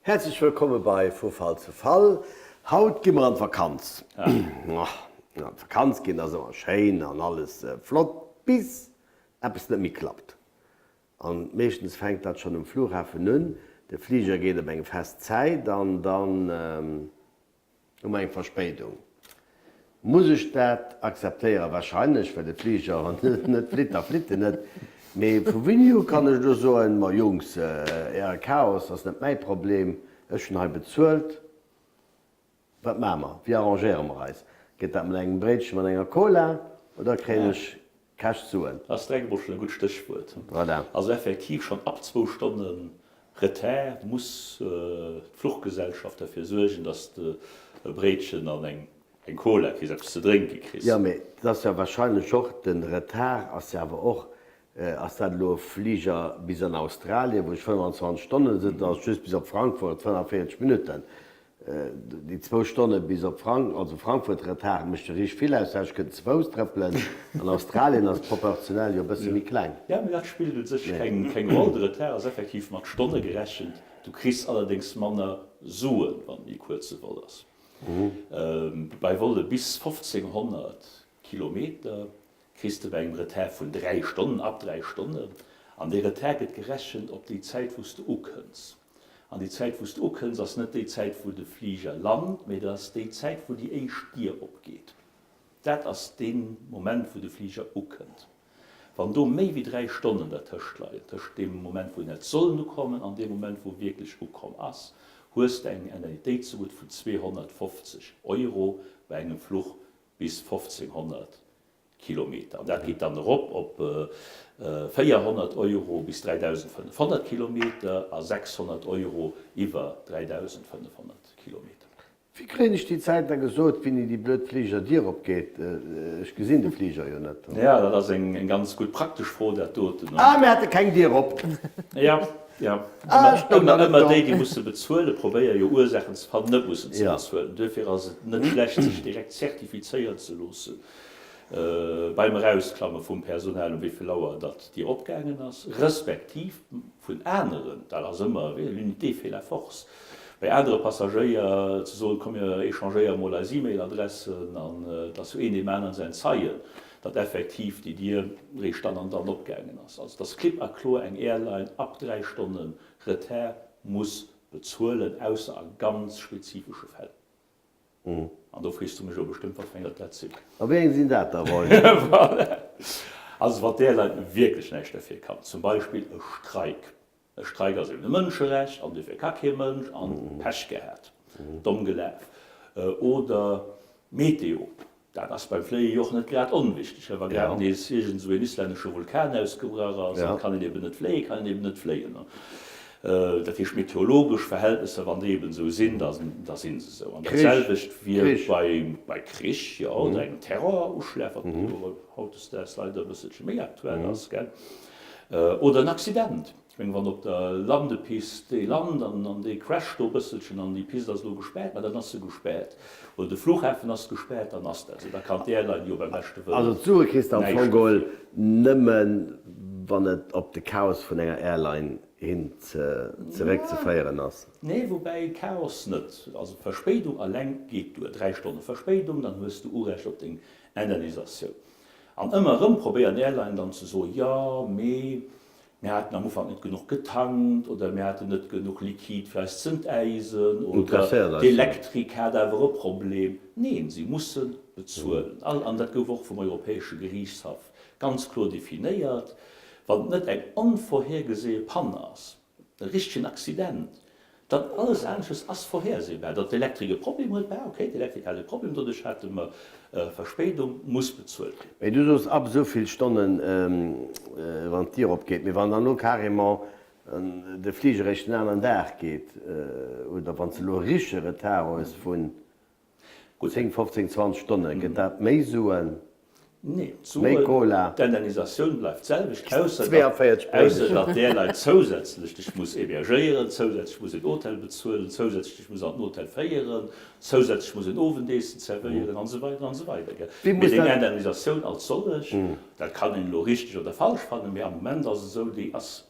Häerzlech wëllkomme bei Vu Fall zu Fall. Haut gi mer an d'Vakanz. An d'Vakanz ginn ass ëmmer schéin an alles flott, bis eppes net méi klappt. An meeschtens fänkt dat schonn um Flughafen un, de Fliger geet op eng fest Zäit an dann hu mer eng Verspéidung. Muss ech dat akzeptéieren? Wahrscheinlech, well de Fliger net flitt, da flitt en net. Mee vu wéini u kann ech elo soen, ma Jungs, äre Chaos ass net mäi Problem, ech hunn hei bezuelt. Wat maache mer? Wéi arrangéiere mer eis? Gëtt dat mat engem Bréitchen, mat enger Cola oder kréien ech Cash Suen? Ass direkt emol schonn e gutt Stéchwuert. Voilà. Also effektiv, schonn ab zwou Stonne Retard muss d'Fluchgesellschaft derfir suergen, dass de e Bréitchen an eng Cola kriss, eppes ze drénke kriss. Jo, mee et ass jo wahrscheinlech och, de Retard ass jo awer och, ass dat elo e Fliger bis an Australien, wou ech 25 Stonnen sëtzen, oder ass et just bis op Frankfurt, 45 Minutten? Déi zwou Stonne bis op Frank, also Frankfurt Retard mécht jo richteg vill aus, ech kënnt ze Fouss trëppelen. An Australien ass proportionell jo e bësse méi kleng. Jo, mee dat spillt u sech keng Roll. De Retard ass effektiv mat Stonne gerechent. Du kriss allerdéngs manner Suen, wann et méi kuerze Vol ass. Bei Volle bis 1500 Kilometer kriss de bei engem Retard vun 3 Stonnen, ab 3 Stonnen, an dee Retard gëtt gerechent op déi Zäit wou s de ukënns. An déi Zäit wou s de ukënns ass net déi Zäit wou de Fliger lant, mee dat ass déi Zäit wou déi éischt Dier opgeet. Dat ass dee Moment wou de Fliger ukënnt. Wann do méi wéi 3 Stonnen dertëscht leien, tëscht deem Moment wou en hätt sollen ukommen an deem Moment wou e wierklech ukomm ass, hues de eng Indemnitéit zegutt vun 250 Euro bei engem Fluch bis 1500 Kilometer. An dat geet dann erop op 400 Euro bis 3500 Kilometer a 600 Euro iwwer 3500 Kilometer. Wéi kréien ech déi Zäit da gesot, wéini déi blöd Fliger Dier opgeet? Ech gesinn de Fliger jo net. Jo, dat ass eng ganz gutt praktesch Fro, dat doten. Ah, mir hate keng Dier op. Jo. Jo, ëmmer, ëmmer déi, déi musse bezuelen, probéiere jo Ursaachen ze fannen, net mussen ze bezuelen. Duerfir ass et net schlecht, sech direkt zertifizéieren ze loossen beim Erausklamme vum Personal, um wéi vill Auer datt d'Dier opgaangen ass, respektiv vun aneren, dat ass ëmmer l'unité fait la force, bei anere Passagéier ze soen, komm mir échangéiere mol eis E-Mail-Adressen an et ass jo een deem aneren säin Zeien. datt effektiv déi Dier réischt dann an dann opgaangen ass. Also datt klipp a kloer eng Airline ab 3 Stonne Retard muss bezuelen, ausser a ganz spezifesche Fäll. An do frees du mech elo bestëmmt, wat fir eng dat dat sinn. A wéi eng sinn dat da, Roy? Voilà. Also wann d'Airline wierklech näischt derfir kann, zum Beispill e Streik. E Streik ass eben e Mënscherecht an duerfir ka kee Mënsch an Pech gehat, domm gelaf. Oder Meteo, dat ass beim Fléie jo och net grad onwichteg, well wa grad nees iergend esou een islännesche Vulkan ausgebrach ass, da kann een eben net fléien, kann een eben net fléien. Dat heescht meteorologesch Verhältnesser, wann déi eben esou sinn, da si se esou. An dat selwecht wier bei Krich, jo, oder engem Terroruschlag, wat elo hautdesdaags leider e bësselche méi aktuell ass, gell, oder en Accident. Ech mengen, wann op der Landepist dee lant an dee crasht do e bësselchen an déi Pist ass elo gespaart, ma dann ass se gespaart. Oder de Flughafen ass gespaart, dann ass dat esou. Da kann d'Airline jo beim beschte Wëllen Also d'Sue kriss de am näischt Fong geholl dofir. nëmmen, wann et op de Chaos vun enger Airline hin zeréckzeféieren ass. Nee, woubäi Chaos net. Also Verspéidung alleng geet duer. 3 Stonne Verspéidung, dann hues du Urecht op deng Indemnisatioun. An ëmmer erëm probéieren Airlinen dann ze soen, jo, mee Mir haten am Ufank net genuch getankt oder mir haten net genuch Liquide fir eis z'entäisen oder d'Elektrik hat awer e Problem. Neen, si musse bezuelen. An dat gouf och vum Europäesche Geriichtshaff ganz kloer definéiert, Wann et net eng onvorhergesehe Panne ass, e richtegen Accident, Dann alles anesches ass vorhersehbar. Datt d'Elektrik e Problem huet, bah okay, d'Elektrik hat e Problem, doduerch hate mer Verspéidung, muss bezuelt ginn. Mee du soos ab esou vill Stonnen, wann d'Dier opgeet. Mee wann dann elo carrément de Fliger eréischt den aneren Dag geet, oder wann s de elo e richtege Retard hues vun 10, 15, 20 Stonne, gëtt dat méi Suen? Nee, Méi d'Suen, Cola? d'Indemnisatioun bleift d'selwecht, ausser datt, 42 ausser Bréidecher. datt d'Airline zousätzlech dech muss hébergéieren, zousätzlech muss en Hotel bezuelen, zousätzlech dech muss an den Hotel féieren, zousätzlech muss en Owendeessen zerwéieren an esou weider an esou weider, gell. Wéi Mee muss deng dat. Indemnisatioun als sollech, dat kann een elo richteg oder falsch fannen, mee am Moment ass et esou, déi ass.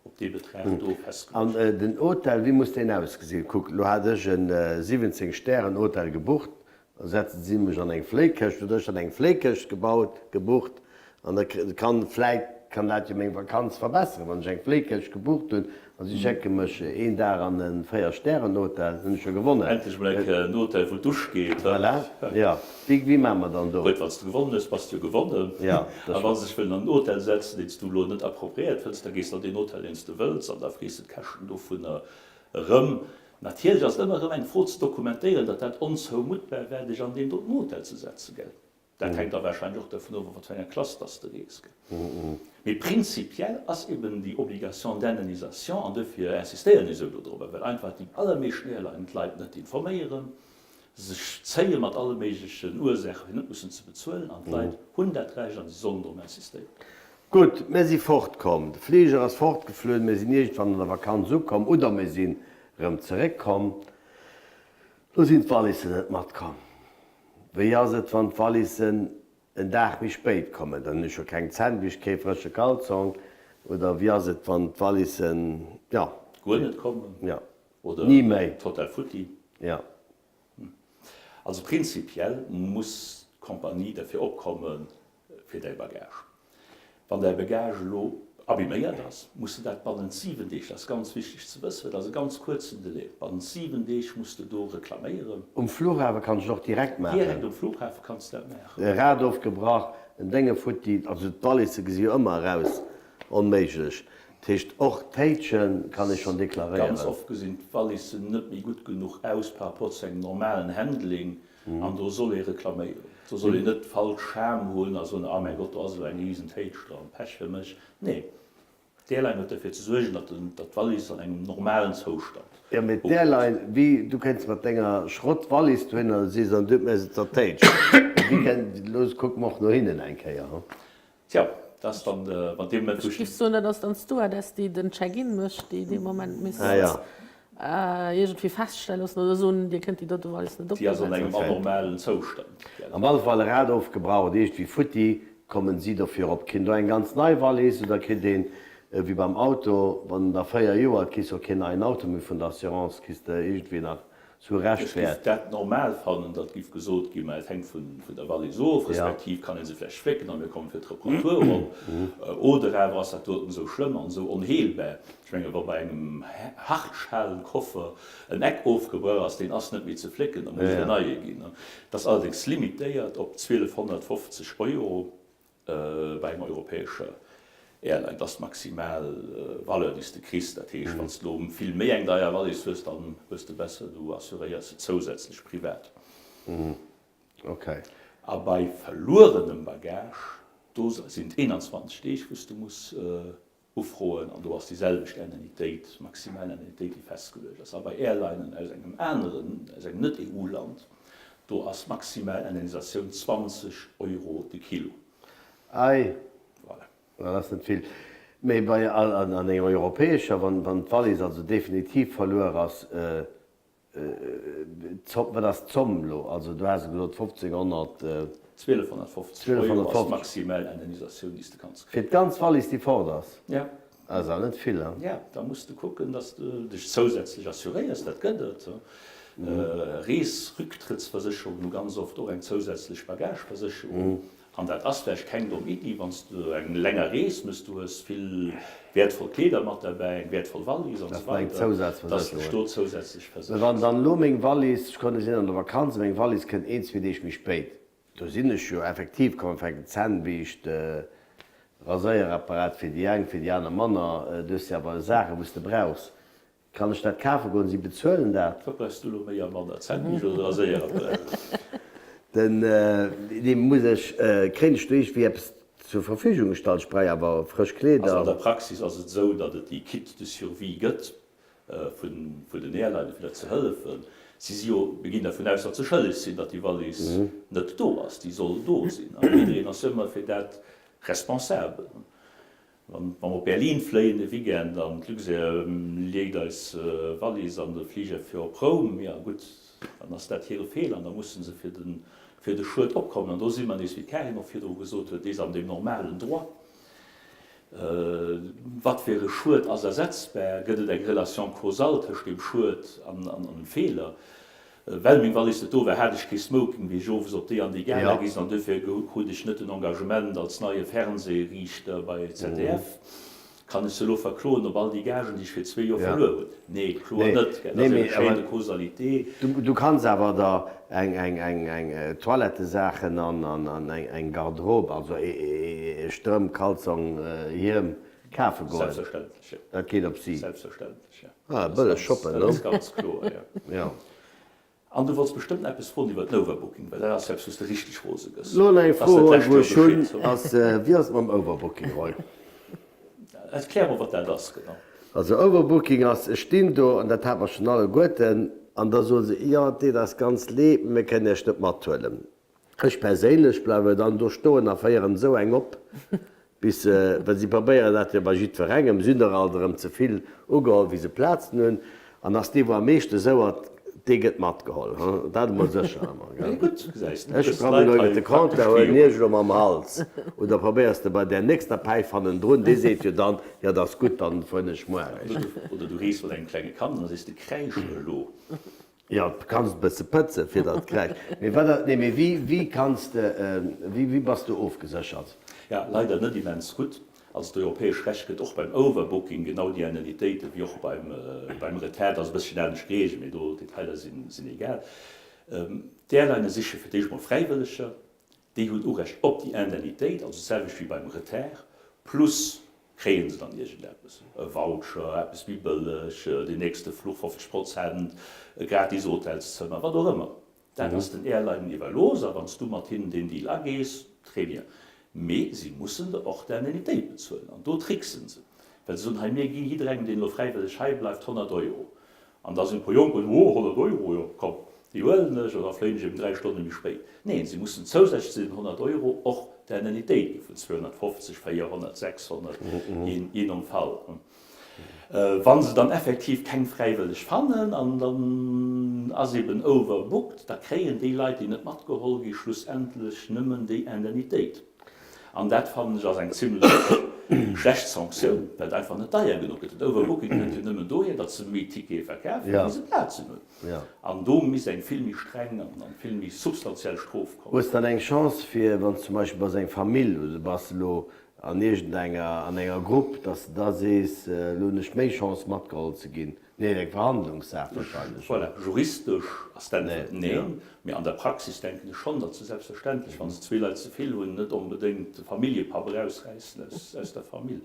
Op dee Betrag do festgeluecht. An den Hotel, wéi muss deen ausgesinn? Kuck, lo hat ech en 17 Stären Hotel gebucht, da setzen si mech an eng Fléikëscht, oder ech hat eng Fléikëscht gebaut, gebucht, an da kann, vläit kann dat jo meng Vakanz verbesseren, wann ech eng Fléikëscht gebucht hunn a si schécke mech een Dag an e 4 Stären Hotel, hunn ech jo gewonnen. Endlech mol eng Kéier en Hotel, wou d'Dusch geet, he? Voilà, jo. Wéi, wéi maache mer dann do? Gutt, wann s de gewonnen hues, bass de jo gewonnen. Ja, dat A wa se sech wëllen an en Hotel setzen, deen s du elo net appropriéiert fënns, da gees de an deen Hotel, deen s de wëlls, an da frees de d'Käschten dovunner erëm. Natierlech ass et ëmmer erëm eng Fro ze dokumentéieren, datt dat onzoumuttbar war, dech an deen doten Hotel ze setzen, gell? Dat hänkt da warscheinlech och dovun of, a wat fir enger Klass dass de rees, gell? Mee prinzipiell ass eben déi Obligation d'indemnisation, an duerfir insistéieren ech esou dodrobber, well einfach déi allermeeschten Airlinen d'Leit net informéieren, sech zéie mat alle méiglechen Ursaachen, fir net mussen ze bezuelen, an d'Leit hunn dat Recht an si sollen drop insistéieren. Gutt, mir si fortkomm, de Fliger ass fortgeflunn, mir sinn iergendwann an der Vakanz ukomm oder mir sinn erëm zeréckkomm. Lo sinn d'Wallissen net matkomm. Wéi ass et, wann d'Wallissen en Dag méi spéit kommen? Dann hunn ech jo keng Zännbiischt, kee frësche Kalzong. Oder wéi ass et, wann d'Wallissen, jo. Guer net kommen? Jo. Oder Ni méi. total futti. Ja. Also prinzipiell muss d'Compagnie derfir opkomme fir däi Bagage. Wann däi Bagage elo abiméiert ass, muss de dat bannent 7 Deeg, dat ass ganz wichteg ze wëssen, well dat ass e ganz kuerzen Delai, bannent 7 Deeg muss de do reklaméieren. Um Flughafe kanns de et och direkt maachen. Direkt um Flughafe kanns de dat maachen. E Rad ofgebrach, en Dénge futti, also d'Wallisse gesi jo ëmmer eraus onméiglech. Dat heescht, och d'Téitschen kann ee schonn deklaréieren. Ganz oft gesinn d'Wallissen net méi gutt genuch aus par rapport zu engem normalen Handling an do soll ee reklaméieren. Do soll een net falsch Scham hunn a soen, ah mäi Gott, do ass elo eng risen Téitsch dran, Pech fir mech. Nee, d'Airline huet derfir ze suergen, datt d'Wallis an engem normalen Zoustand Jo, mee d'Airline, wéi, du kënns mat denger Schrott-Wallis dohinner a sees, an du huet mir se zertéitscht. Wéi kënnt, elo kucke mer och no hinnen eng Kéier, hu. Tja, dat ass dann wann dee Moment wou ech. Ech géif soen, dat ass dann d'Stewardess, déi den Check-in mécht, déi dee Moment misst iergendwéi feststelle loossen oder soen, Dir kënnt déi dote Wallis net Déi ass an engem anormalen Zoustand. Am alle Fall e Rad ofgebraucht, iergendwéi futti, kommen si dofir op. Kritt een do eng ganz nei Wallis oder kritt een, wéi beim Auto, wann der 4 Joer, kriss jo keen neien Auto méi vun der Assurance, kriss de iergendwéi nach Zu Recht Ech giff dat normal fannen, datt giff gesot ginn, mä et hänkt vun der Wallis of, respektiv kann ee se vläicht flécken a mir kommen fir d'Reparatur erop. Oder awer ass dat doten esou schlëmm an esou onheelbar. Ech menge wa bei engem Hartschalenkoffer en Eck ofgebrach ass, deen ass net méi ze flécken, da muss et en neie ginn. Dat ass allerdéngs limitéiert op 1250 Euro. Bei enger europäescher Airline, dat ass d'maximal Valeur, déi s de kriss. Dat heescht, wann s de elo vill méi eng deier Wallis hues, dann hues de besser, du assuréiers se zousätzlech privat. A bei verluerenem Bagage, do sinn et 21 Deeg, wou s de muss ufroen an do ass déi selwecht Indemnitéit, maximal Indemnitéit, déi festgeluecht ass. A bei Airlinen aus engem aneren, aus engem Net-EU-Land, do ass d'maximal Indemnisatioun 20 Euro de Kilo. Ei, Voilà. dat ass net vill. Mee bei an enger europäescher, wann d'Wallis also definitiv verluer ass, Wat ass d'Zomm elo? Also du has gesot 1500. 1250 Euro ass d'maximal Indemnisatioun, déi s de kanns kréien. Fir d'ganz Wallis, déi fort ass? Ja. Dat ass awer net vill, hein? Ja, da muss de kucken, datt s de dech zousätzlech assuréiers. Dat gëtt et. Reesrücktrittsversécherungen hu ganz oft och eng zousätzlech Bagageversécherung. An dat ass vläicht keng domm Iddi, wann s du eng länger Rees mëss, du hues vill wäertvoll Kleeder mat derbäi, eng wäertvoll Wallis an esou weider, dass de dech do zousätzlech verséchers. Wann dann elo meng Wallis, ech konnt, ech sinn an der Vakanz a meng Wallis kënnt een, zwee Deeg méi spéit, do sinn ech jo effektiv, komm fänken Zännbiischt, Raséierapparat fir déi eng, fir déi aner manner, du hues jo awer Saachen, wou s de brauchs. Kann ech dat kafe goen? Si bezuelen dat. Wat brauchs du elo méi a manner, Sandwich oder Raséierapparat? Den, dee muss ech, kréien ech do iergendwéi eppes zur Verfügung gestallt? Ech brauch awer frësch Kleeder. Also an der Praxis ass et esou, datt et déi Kit de survie gëtt vun den Airlinen, fir der ze hëllefen. Si si jo, mir ginn dervun aus, datt se schëlleg sinn, datt déi Wallis net do ass. Déi soll do sinn. A jiddereen ass jo ëmmer fir dat responsabel. Wa mer op Berlin fléien e Weekend an d'Luxair leet eis Wallis an de Fliger fir op Roum, jo gutt, dann ass dat hire Feeler an da musse se fir de fir de Schued opkommen. An do si mer nees, wéi d'Karin och virdru gesot huet, nees an deem normalen Droit. Wat fir e Schued ass ersetzbar? Gëtt et eng Relation causale tëscht deem Schued an dem Feeler? Well meng Wallis net do war, hat ech kee Smoking, wéi ech owes op déi an déi Gala gi sinn, an duerfir krut ech net den Engagement als neie Fernsehriichter bei ZDF. Kann ech se elo verkloen op all déi Gagen, déi ech fir zwee Joer verluer hunn? Nee, kloer net, gell? Dat ass eng Chaîne de causalité. Du kanns awer der eng Toilettesaachen an eng Garderobe, also Strëmp, Kalzong, Hiem, kafe goen. Selbstverständlech, jo. Dat geet op si. Selbstverständlech, jo. Ah, bëlleg shoppen, ne? Dat ass ganz kloer, jo. Jo. An du wollts bestëmmt eppes froen iwwer den Overbooking, well dat ass jo eppes, wou s de richteg rose gëss. Lo nach eng Fro, Roy, wou ech hunn, ass, wéi ass et mam Overbooking, Roy? Erklär mol, wat dat ass genau. Also Overbooking ass, ech stinn do, an dat hate mer schonn alleguerten, an da soe se, jo, et deet eis ganz leed, mee mir kënnen Iech net mathuelen. Ech perséinlech bleiwe dann do stoen a féieren esou eng op, bis se, well si probéieren dat jo bei jiddwerengem, si hunn der alt erëm ze vill ugeholl wéi se Plazen hunn, an ass dee wou am meeschte souert, dee gëtt matgeholl, dat emol sécher ëmmer, gell. Ech sprang elo iwwer de Compteur, huelen iech elo mam Hals, oder probéiers de bei där nächster Päif hannendrun, dee seet jo dann, jo dat ass gutt, dann fueren ech muer eréischt. Oder du rees mat engem klenge Kand an da sees de, kräisch elo. Jo, du kanns e bësse pëtze fir datt et kräischt. Mee wat ass, nee, mee wéi, wéi kanns de, wéi, wéi bass du ofgeséchert? Ja, leider net immens gutt. Also d'europäesch Recht gëtt och beim Overbooking genau déi Indemnitéiten wéi och beim, beim Retard. Dat ass e bësschen anescht geregelt, mee do, d'Detailer sinn, sinn egal. D'Airlinne siche fir d'éischt mol Fräiwëlleger. Déi hunn Urecht op déi Indemnitéit, also d'selwecht wéi beim Retard, plus kréie se dann iergendeppes, e Voucher, eppes méi bëlleg, den nächste Fluch 50 Prozent, e gratis Hotelszëmmer, wat och ëmmer. Dat ass den Airlinen iwwerlooss a wann s du mat hinnen deen Deal agees, très bien. Mee si mussen der och d'Indemnitéit bezuelen an do tricksen se, well se soen, hei mir gi jidderengem, deen elo fräiwëlleg hei bleift, 100 Euro. An da sinn e puer Jonken, oh, 100 Euro, jo, komm, déi huelen ech, an da fléien ech eben 3 Stonne méi spéit. Neen, si mussen zousätzlech zu den 100 Euro och d'Indemnitéit gi vun 250, 400, 600, jee nom Fall. Wa se dann effektiv keng Fräiwëlleg fannen an dann ass eben overbooked, da kréien déi Leit, déi net matgeholl gi, schlussendlech nëmmen déi Indemnitéit. An dat fannen ech ass eng zimlech schlecht Sanktioun, well et einfach net deier genuch gëtt. Den Overbooking kënnt jo nëmmen dohier, datt se méi Tickete verkafen, wéi se Plazen hunn. An do misst eng vill méi streng an vill méi substantiell Strof kommen. Hues dann eng Chance fir, wann s zum Beispill bass eng Famill oder du bass elo an iergendenger, an enger Grupp, datt s de da sees, elo hunn ech méi Chance matgeholl ze ginn? Nee, eng Verhandlungssaach wahrscheinlech. Voilà, juristesch ass d'Äntwert neen, mee an der Praxis denken ech schonn, datt se selbstverständlech, wa se zwee Leit ze vill hunn, net onbedéngt de Familljepapp erausräissen aus der Famill.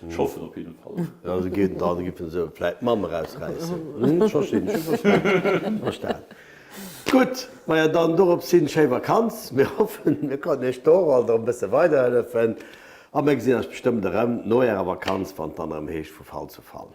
Ech hoffen op jidde Fall. Jo, se ginn dann, giffen se vläit d'Mamm erausräissen. Ech verstinn, ech hu verstan, verstan. Gutt, maja dann dorops hin, schéi Vakanz. Mir hoffen, mir konnten Iech do och alt erëm e bësse weiderhëllefen a mir gesinn eis bestëmmt erëm no Ärer Vakanz, wann et dann erëm heescht vu Fall zu Fall.